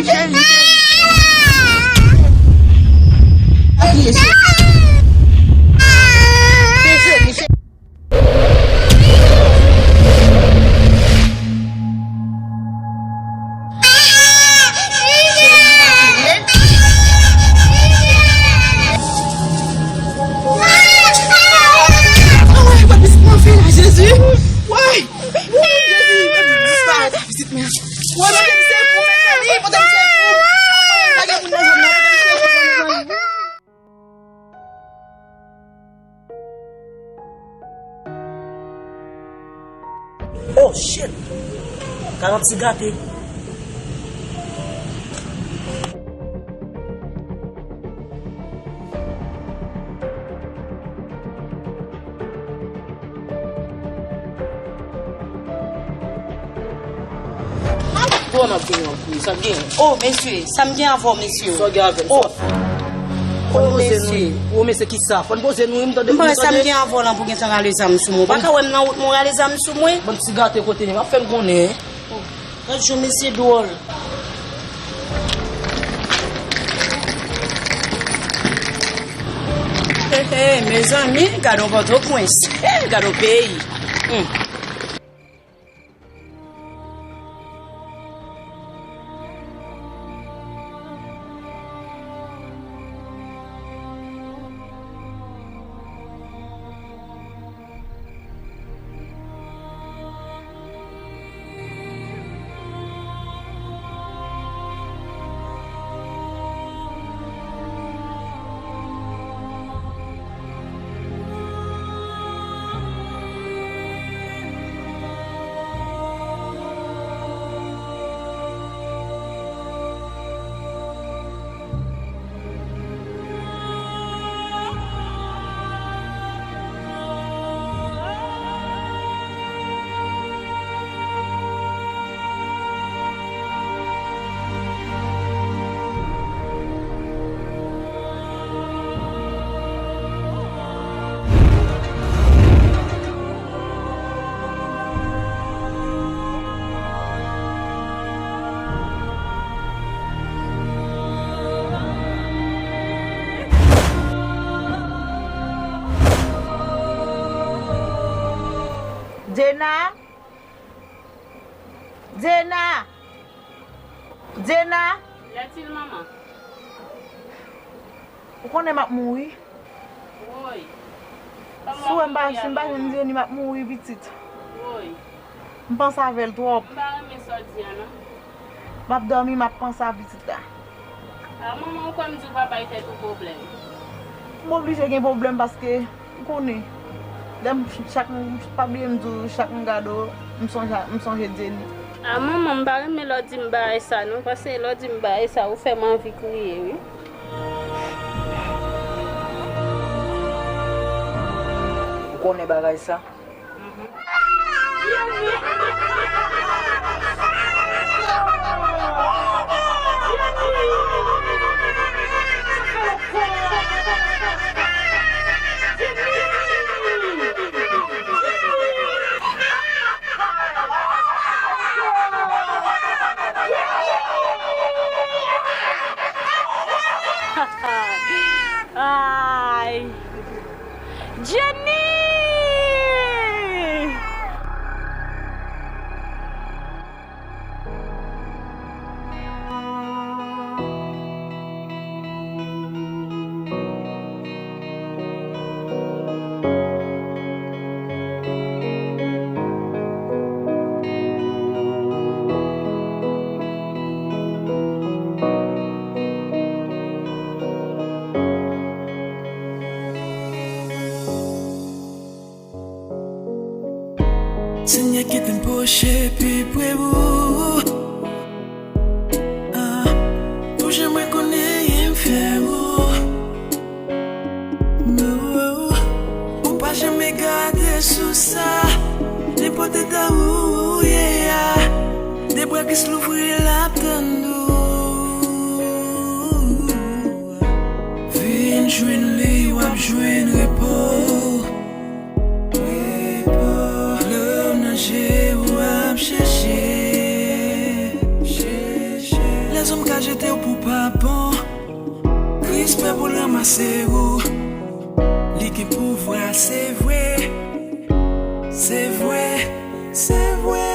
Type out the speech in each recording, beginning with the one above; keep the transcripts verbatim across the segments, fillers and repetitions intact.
Cheri, cheri. Cheri, cheri. Woy, woy, pitit mwen fè la, Jezi! Woy! Woy, Jezi, disparèt a pitit mwen. Woy, pote m sekou, mezanmi, pote m sekou. Pa gen moun nan zòn nan, pote m sekou, mezanmi. Oh shit! Garanti gate. Twò n ap genyen anpil, sa k genyen? Oh, mesye, sa m gen avè w, mesye? Sa w gen avè m? Oh. Fòn poze nou. Oh, mesye. Oh, mesye, ki sa? Fòn poze nou, wi, m tande. M pa wè sa m gen avè w lan pou gentan rale zam sou mwen. Ou pa ka wè m nan wout mwen, rale zam sou mwen? Bann ti gate kote nou, ap fè m konnen. Oh, gad jan mesye dwòl. He, he, mezanmi, gad on Pòtoprens. He, gad on peyi. Hmm. Djena! Djena! Djena! Lètil, manman. Ou konnen m ap mouri? Woy. Si w wè m pa, si m pa jwenn Jenny, m ap mouri, pitit. Woy. M panse avè l twòp. M pa renmen sa w di a, non. M ap dòmi, m ap panse a pitit la. A, manman, ou kwè m di w pa bay tèt ou pwoblèm? M oblije gen pwoblèm paske, ou konnen, lè m, chak m, pa bliye m di w, chak m gade w, m sonje, m sonje Jenny. A, manman, m pa renmen lè w di m bagay sa, non, paske lè w di m bagay sa, ou fè m anvi kriye, wi. Ou konnen bagay sa? Ay! Jenny! Senyè, kite m pwoche pi pre ou. Ah, pou jan mwen konnen m fè ou. Ou pa janm gade sou sa. Nenpòt eta ou ye a, de bra Kris louvri l ap tann ou. Vin jwenn li, w ap jwenn repo. Repo. Lè w nan je, w ap chèche. Chèche. Lèzòm ka Fè pou l ranmase ou. Li gen pouvwa, se vre. Se vre, se vre.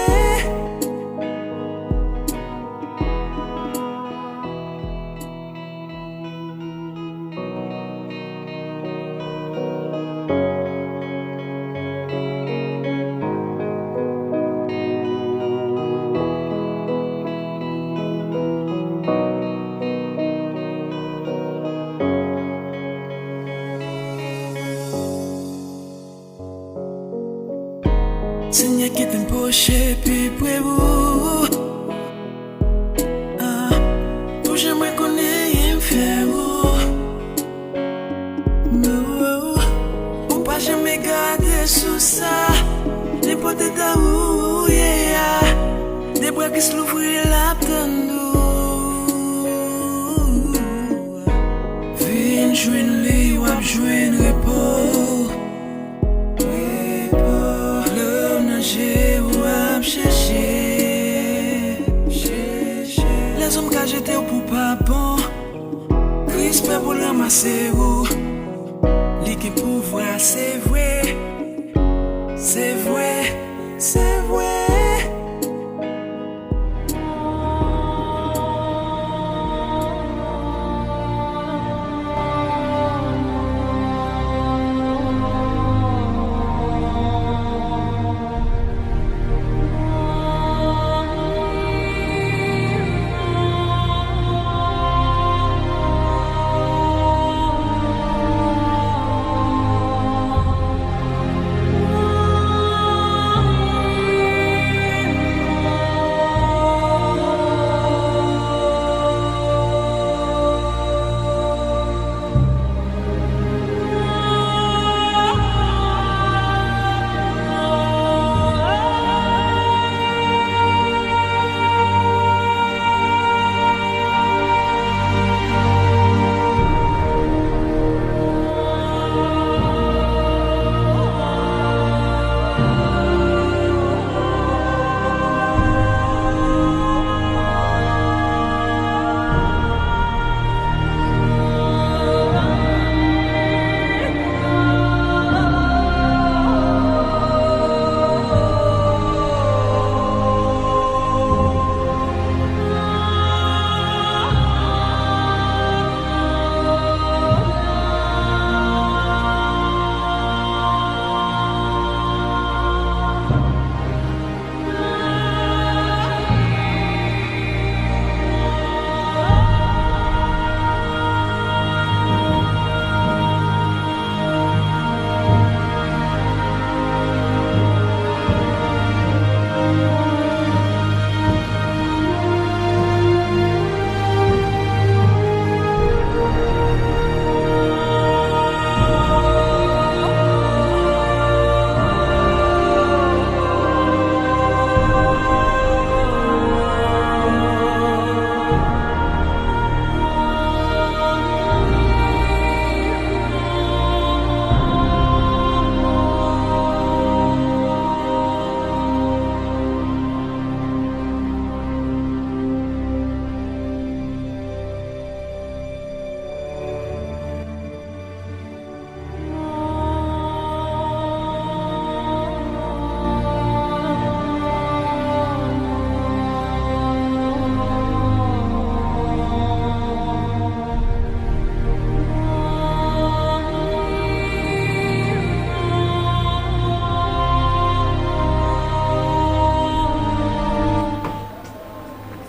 Senyè, kite m pwoche pi pre ou. Ah, pou jan mwen konnen m fè ou. Ou pa janm gade sou sa. Nenpòt eta ou ye a, de bra Kris louvri l ap tann ou. Vin jwenn li, w ap jwenn repo. Repo. Lè w nan je, w ap chèche. Chèche. Lèzòm ka jete w pou pa bon. Kris prè pou l ranmase ou. Li gen pouvwa, se vre. Se vre, se vre.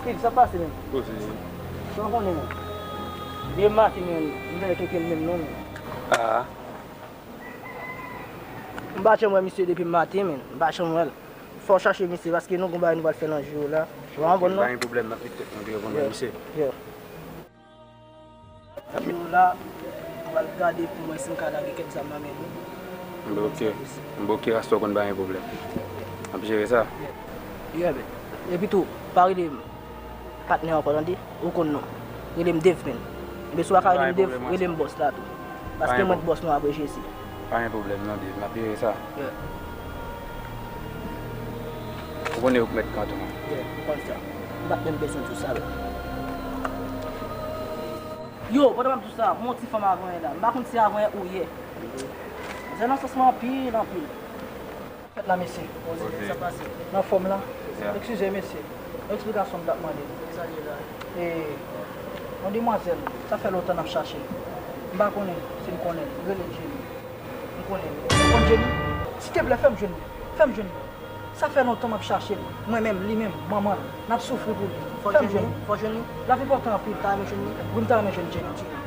Steve, sa pase menm? Kote? Sa w konnen menm? Depi maten menm, m tande kenken l menm non menm. Ah. M pa janm wè misye depi maten menm. M pa janm wè l. Fò w chache misye paske nou gon bagay nou pral fè nan jou la. Ou pa konprann non? Pa gen pwoblèm, m ap met tèt mwen dèyè pou m wè misye. Yeah. Jou la, m pral gade pou m wè si m ka lage kèk zam nan men nou. M bloke. M bloke, astè w konn pa gen pwoblèm. M ap jere sa. Yeah, man. Epi tou, pa rele m patnè ankò, tande? Ou konn non. Rele m Dave, man. Ebyen, si w pa ka rele m Dave, rele m bòs la tou. Paske mwen k bòs nou apre Jezi. Pa gen pwoblèm non, Dave. M ap jere sa. Yeah. Ou konnen ou k mèt kanton an. Yeah, ou konn sa. M pa t menm bezwen di w sa, bro. Yo, pandan m ap di w sa, m wè yon ti fanm avanyè la. M pa konn si avanyè ou ye. Manzè nan sans mwen anpil, anpil. Fèt la, mesye. Nan fòm la. Eskize, mesye. Yon eksplikasyon m t ap mande. E, yon demwazèl, sa fè lontan n ap chache l. M pa konnen si n konnen l. Rele Jenny. M konnen li. Ou konn Jenny? Silteplè, fè m jwenn li. Fè m jwenn li. Sa fè lontan m ap chache l. Mwen menm, li menm, manman l. N ap soufri pou li. Fè m jwenn li. Fò jwenn li. L ap enpòtan anpil. Ou ta renmen jwenn li? Wi, m ta renmen jwenn Jenny.